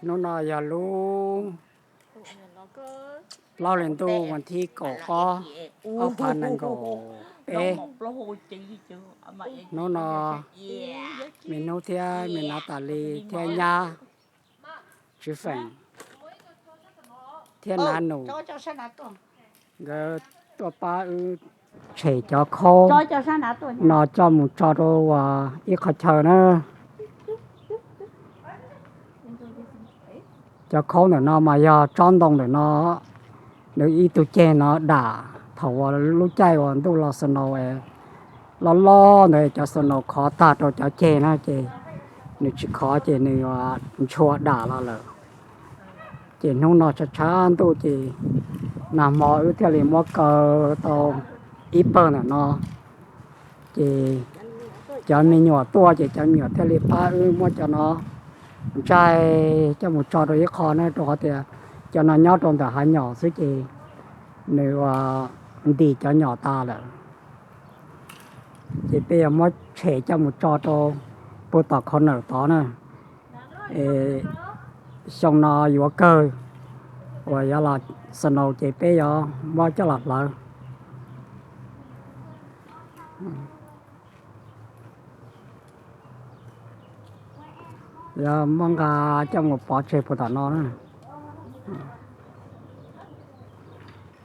Hnub no yog lub plaub hli ntuj vas thib kaum ob, ob phav nees nkaum peb. Hnub no me Hnub thiab me Nav Tas Lis thiab nyab Tswv Feem thiab Nav Nus nkawd tuaj pab wb tshem cov khaub no coj mus tso rau ua ib qhov chaw na. Cov khaub ntawm no mas yog tsob ntoo ntawm no, nws ib tug ceg no dam thaum uas lub caij uas ntuj los snow es loj loj ntawd cov snow khov tag rau cov ceg na ces nws tsis khov ces nws ntshua dam los lawm. Ces hnub no tshav tshav ntuj ces nag hmo wb thiaj li muab kaw tau ib pawg ntawm no. Ces cov me nyuam tuaj ces cov me nyuam thiaj li pab wb muab cov no ntsaig coj mus tso rau ib qho na, rau qhov tias cov no nyob rau ntawm hav nyom xwb ces nws ua ntim cov nyom tas lawm. Ces peb yuav muab tshem coj mus tso rau puag tom corner tod na. Xyoo no yuav kawg uas yuav los snow ces peb yuav muab coj los hlawv. Yuav muab nqa coj mus pov tseg puag tom no na.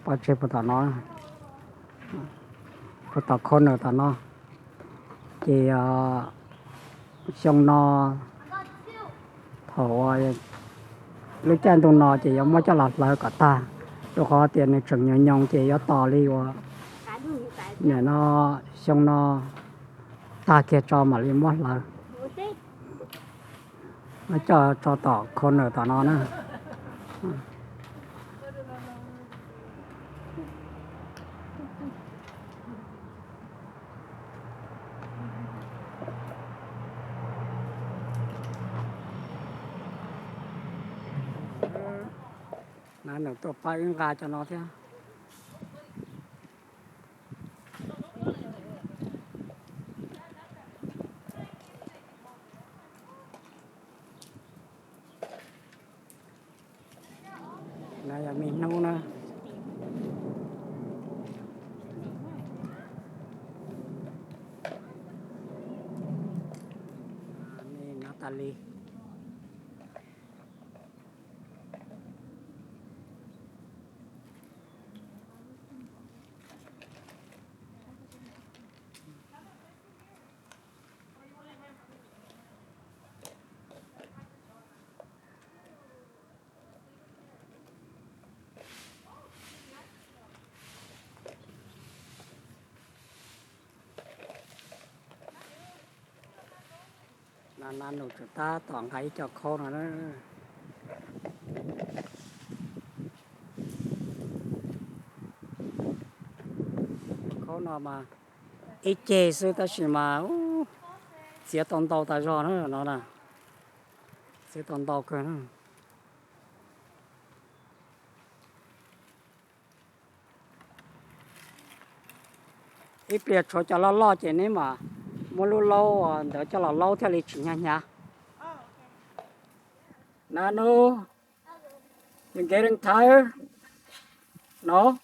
Pov tseg puag tom no, puag tom corner tom no. Ces xyoo no thaum lub caij ntuj no ces yuav muab coj los hlawv kom tag, rau qhov tias nws tseem nyoos nyoos ces yuav tos li uas nim no xyoo no tag kiag tso mam li muab hlawv. Muab coj tso tom corner tom no na. Nav Nus tuaj pab wb nqa cov no thiab. No yog me Hnub na. Me Nav Tas Lis. No Nav Nus tseem tab tom nqa ib co khaub no na. Khaub no mas ib ceg xwb tab sis mas txiav tau ntau tas zog na no na. Txiav tau ntau kawg na. Ib pliag tshuav cov loj loj ces neb mam muab lub laub ntawd coj los laub thiaj li tsis hnyav hnyav. Nav Nus, you getting tired? No?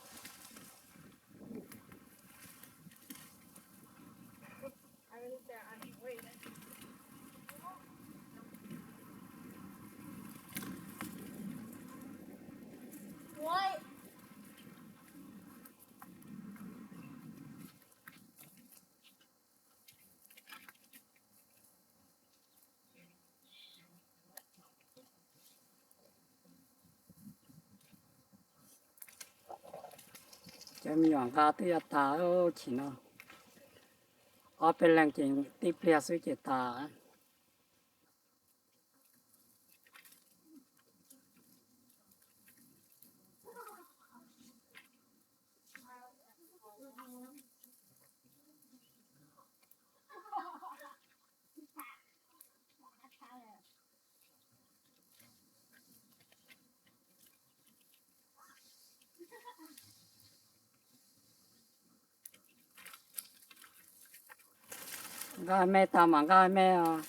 Cov me nyuam nqa twb yuav tas chim no, ob peb leeg ces tib pliag xwb ces tas. Nqa me tas mam nqa me os.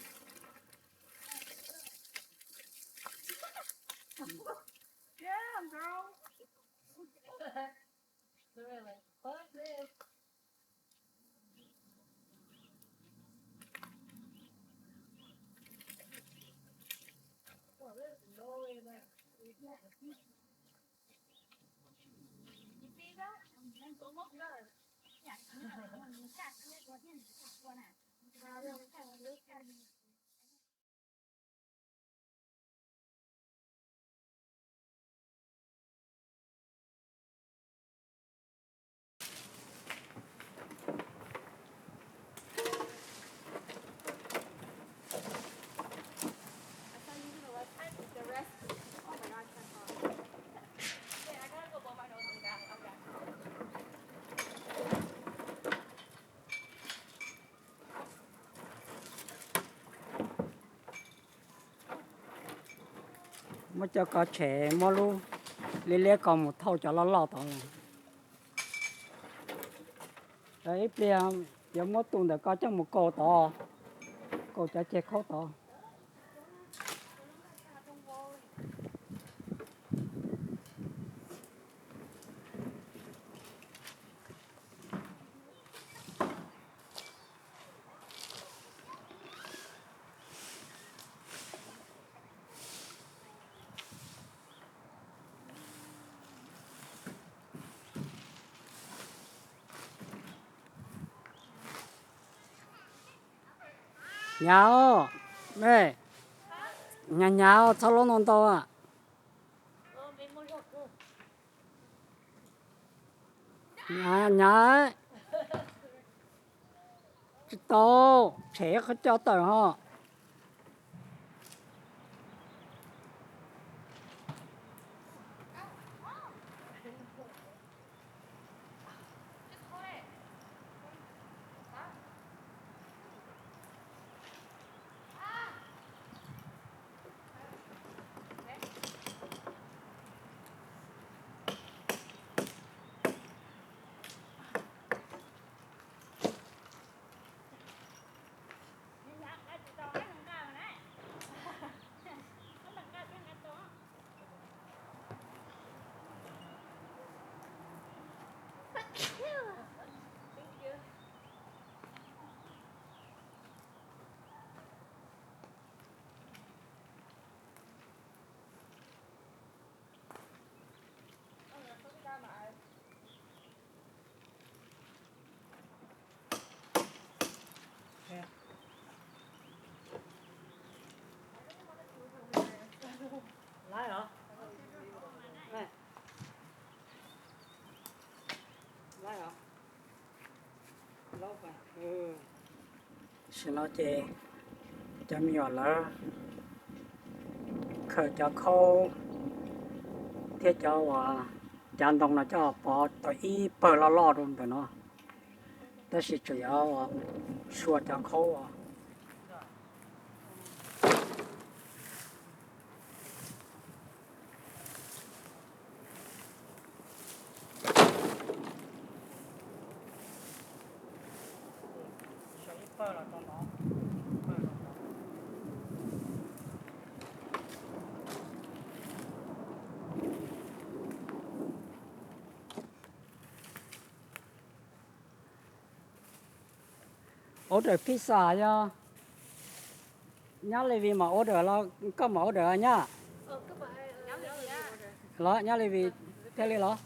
Muab cov ko tshem, muab lub liab liab ko mus thauj cov loj loj tod. Ib pliag yuav muab tus ntawm ko coj mus kaus tod, kaus cov ceg khaub tod. Hnyav os, hnyav hnyav os, txhob laub ntau ntau. Hnyav hnyav, tsis tau, tshem qhov coj tawm ho. Tam sim no ces cov me nyuam lawv khaws cov khaub thiab cov uas cav ntoo no coj pov tau ib pawg loj loj rau ntawm no, tab sis tseem yuav sua cov khaub os. Order pizza yog nyab Levi mas order los koj mas order nyab? Los nyab Levi thiaj li los.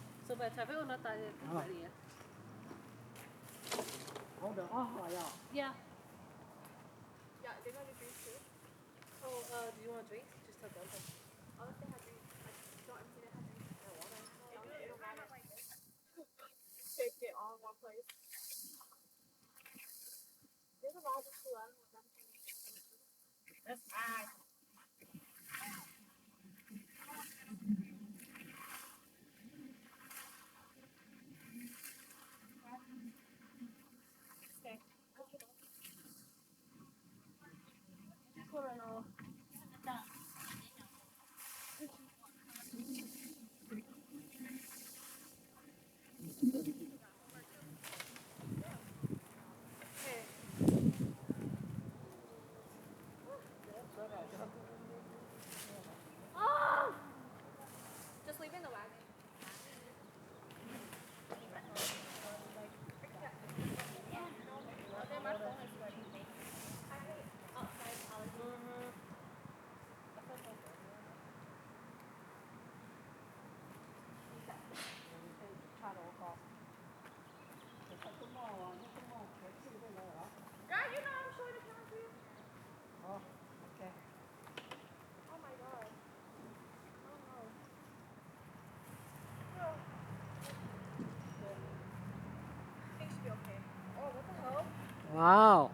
Wow.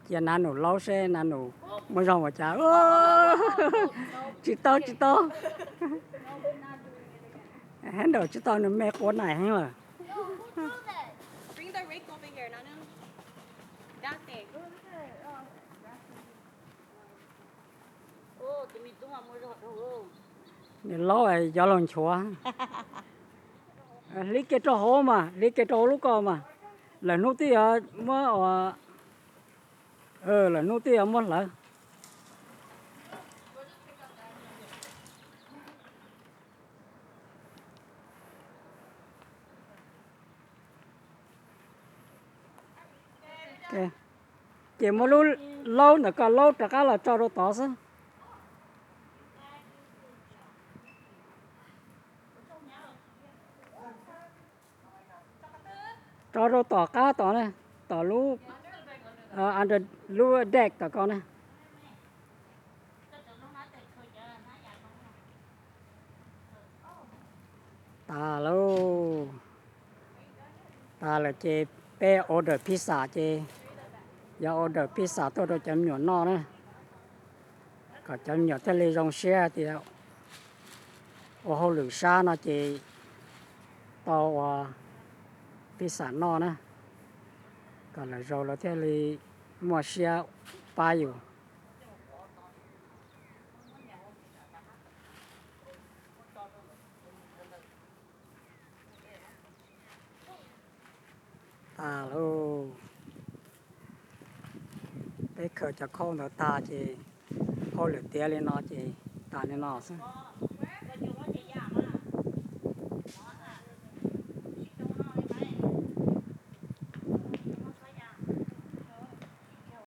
Cia Nab Nus laub seb Nab Nus muaj zog ua cas. Tsis tau, tsis tau. Handle tsis tau, nws me quav naim heev lawm. Nws laub yov los nchuav. Hliv kiag rau hauv mas, hliv kiag rau hauv lub ko mas. Lwm hnub twb yuav muab, lwm hnub twb yuav muab hlawv. Ces muab lub laub ntawm ko laub rov qab los tso rau tod xwb. Tso rau tom qab tod na, tom lub, under lub deck tom ko na. Tas lauj. Tas lawm ces peb order pizza ces yog order pizza tuaj rau cov me nyuam noj na, kom cov me nyuam thiaj li zoo siab tias ua hauj lwm sab no ces tau ua pizza noj na, kom lawv zoo lawv thiaj li muaj siab pab yus. Tas lauj. Peb khaws cov khau ntawd tag ces hauj lwm tiav li no ces tas li no xwb.